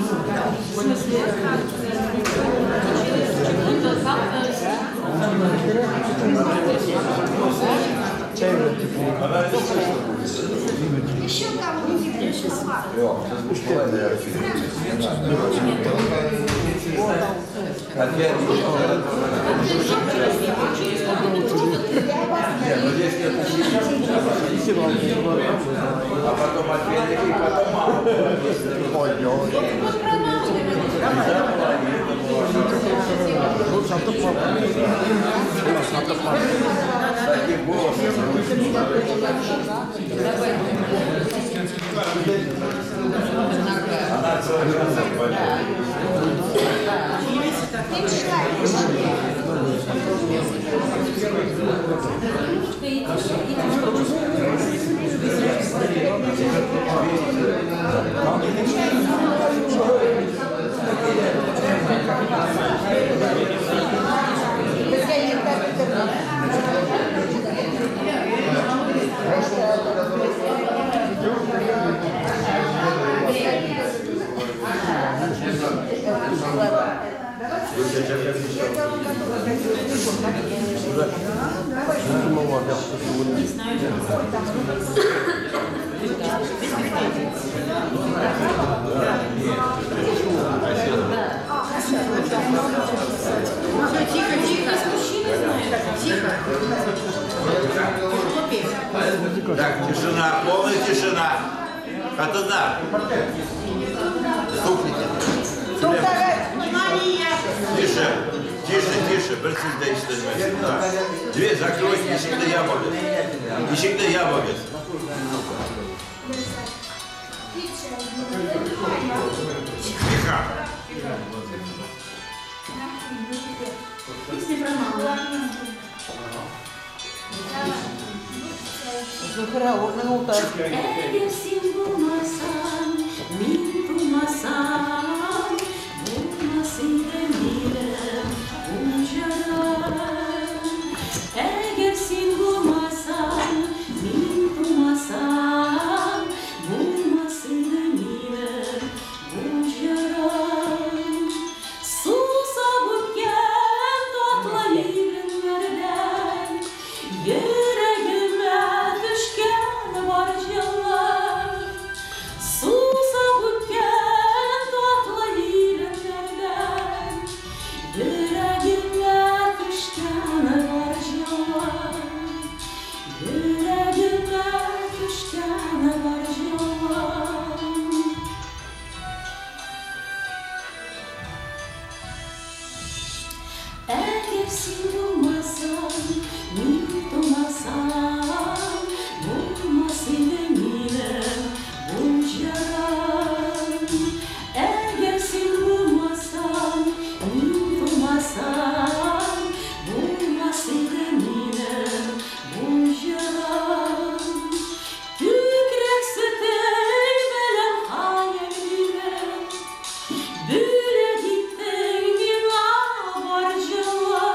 В смысле, через секунду как-то... Еще кого-нибудь. А потом отвели, и потом маму. Таким голосом. Она целый час болела. Тихо, тихо. Тихо. Так, тишина, полная тишина. Хатына. Стукните. Тише, тише, тише. Бер сүз дә ишетелмәсен. Дверь закройте, ишекне ябыгыз. Ишекне ябыгыз. Тихо. Песня про маму. Әгәр син булмасаң, мин тумасам, булмас иде минем бу җырым. Әгәр син булмасаң, мин тумасам, булмас иде минем бу җырым. Сусап үткән татлы иреннәрдән, йөрәгемә төшкән бар җылы. Сусап үткән татлы иреннәрдән, йөрәгемә төшкән бар җылы. Йөрәгемә төшкән бар җылы. Әгәр син булмасаң, мин тумасам, булмас иде минем бу җырым. Әгәр син булмасаң, мин тумасам, булмас иде минем бу җырым. Күкрәк сөтең белән хәял биреп, бүләк иттең миңа бар җылы.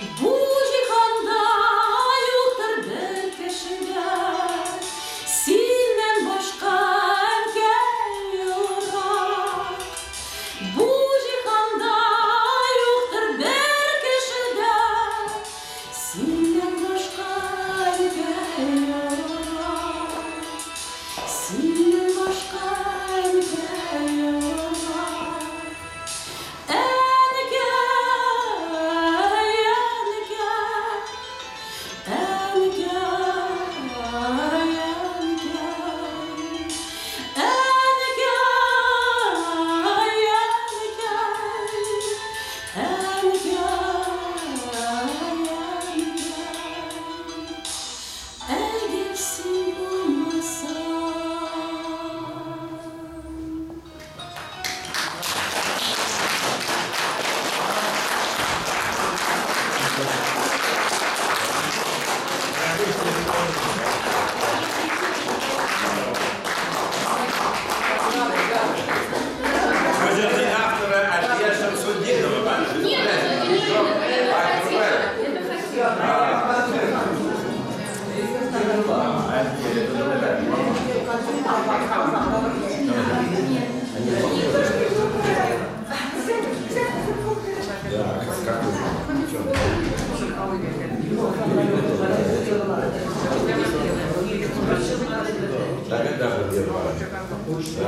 Бу җиһанда юктыр бер кешедә Синнән башка, әнкәй, олырак. Бу җиһанда юктыр бер кешедә Синнән башка, әнкәй, олырак. Синнән башка, әнкәй, олырак. Әнкәй, әнкәй, әнкәй, әнкәй, әнкәй, әнкәй, әнкәй, әгәр син булмасаң. Sözlerin авторы Альфия Шамсутдинова. Нет, это не это Фатиха. Это Фатиха. Альфия, это другая. Да, какой? Так это Да.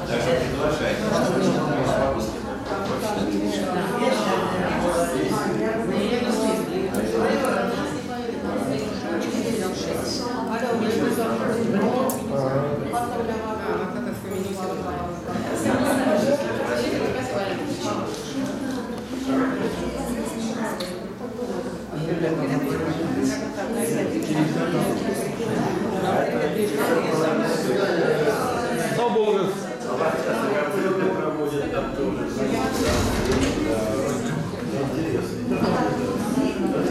Так что приглашайте. Проводят там тоже. Интересно.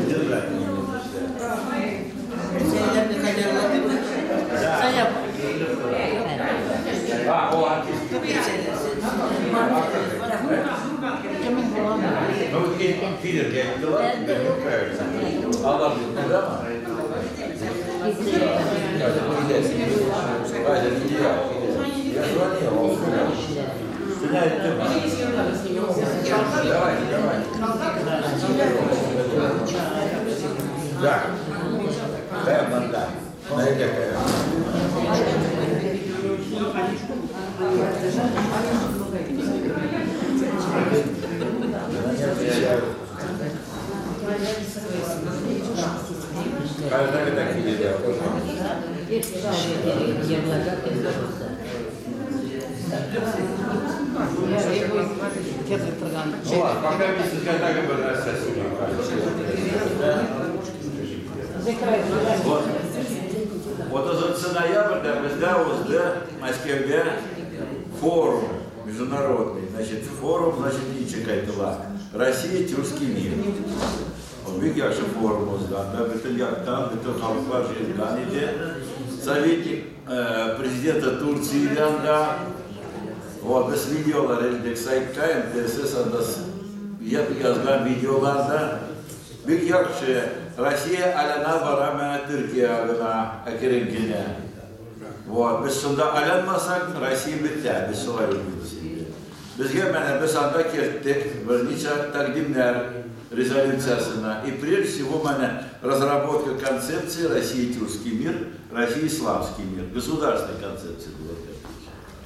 Держать. А, о, артист. Ну, вот фидер, я не дала, тебе не нравится. А ладно, куда? Я звонил, он сказал. Давайте, давайте. Да. Дай мандат. Дай какая. Ну ладно, пока вместе с Гайдагом Вот. 30 ноябрьдә бездә узды Мәскәүдә форум международный. Значит, форум, значит, ничек әйтелә. Россия, тюркский мир. Ул бик яхшы форум узды. Анда бөтен яктан, бөтен халыклар җыелган иде. Советник президента Турциядән дә. Вот, без видеолар элдек сайтка, МТС анда язган видеоларда. Бик яхшы. Россия алана бара менә Төркия гына әкрен генә. Вот, без шунда аланмасак, Россия бетә, без шулай уйлыйбыз инде. Безгә менә без анда керттек берничә тәкъдимнәр резолюциясенә. И прежде всего менә разработка концепции России тюркский мир, России исламский мир. Государственной концепции была.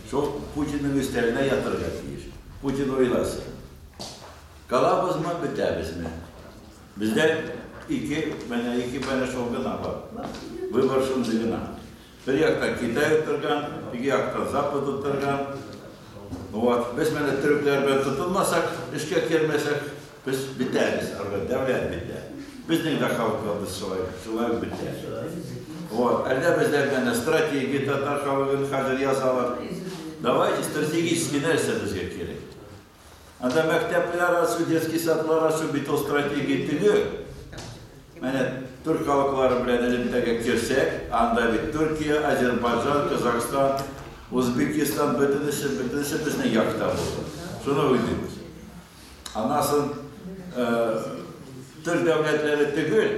Шул Путинның өстәленә ятырга тиеш. Путин уйласын. Калабызмы, бетәбезме? Бездә ике, менә ике менә шул гына бар. Выбор шундый гына. Бер якта Китай утырган, теге якта Запад утырган. Вот. Без менә төрекләр белән тотынмасак, эшкә кермәсәк, без бетәбез, арга дәүләт бетә. Безнең дә халкыбыз шулай, шулай бетә. Вот. Әллә бездә менә стратегия татар халкын хәзер язалар. Давайте стратегический нәрсә безгә кирәк. Анда мәктәпләр ачу, детский садлар ачу бит ул стратегия түгел. Менә түрк халыклары белән элемтәгә керсәк, анда бит Төркия, Азербайджан, Казахстан, Узбекистан бөтенесе, бөтенесе безнең якта булды. Шуны уйлыйбыз. Аннан соң түрк дәүләтләре түгел,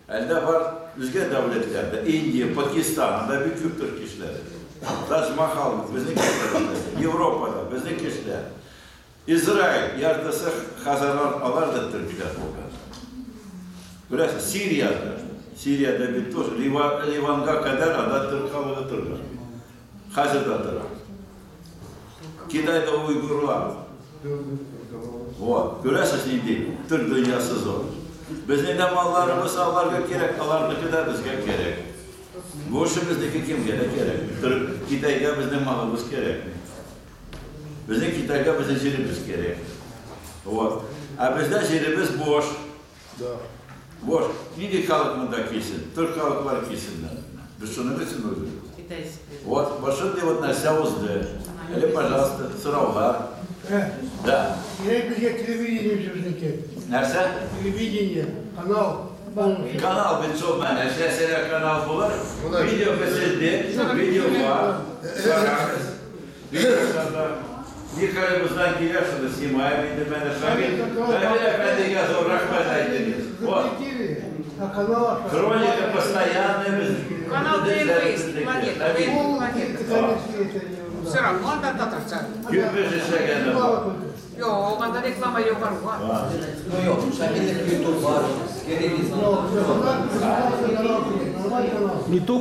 әлдә бар үзгә дәүләтләр дә, Индия, Пакистан, анда бик күп түрк кешеләре. Тадж-Махал безнең кешеләр, Европада безнең кешеләр. Израиль яртысы хазарлар, алар да төркләр булган. Күрәсез, Сириядә, Сириядә бит тоже Ливанга кадәр анда төрк халкы торган. Хәзер дә тора. Китайда уйгурлар. Вот, күрәсез нинди төрк дөньясы зур. Безнең дә малларыбыз аларга кирәк, аларныкы да безгә кирәк. Больше безнеке кемгә дә кирәк. Төрк Китайга безнең малыбыз кирәк. Безнең Китайга безнең җиребез кирәк. Вот. Ә бездә җиребез буш. Да. Буш. Нинди халык монда килсен? Төрк халыклары килсеннәр. Без шуның өчен уйлыйбыз. Китайский. Вот, шундый вот нәрсә узды. Әле, пожалуйста, сораулар. Да. Кирәк безгә телевидение безнеке. Нәрсә? Телевидение, канал. Канал бит шул менә, эшләсәләр канал булыр. Видео кәсәтте, видео бар. Карагыз. Видео Николай килә, шуны снимаем инде менә Шамил. Шамил әфәндегә зур рәхмәт әйтегез. Вот. Запретили, а канал Хроника постоянная без. Канал ТНВ, планета, ТНВ планета. Все равно анда татарча. Күпме эшләгән бар. Юк, анда реклама юк бар. Ну юк, Шамилнең YouTube бар, телевизор. Не то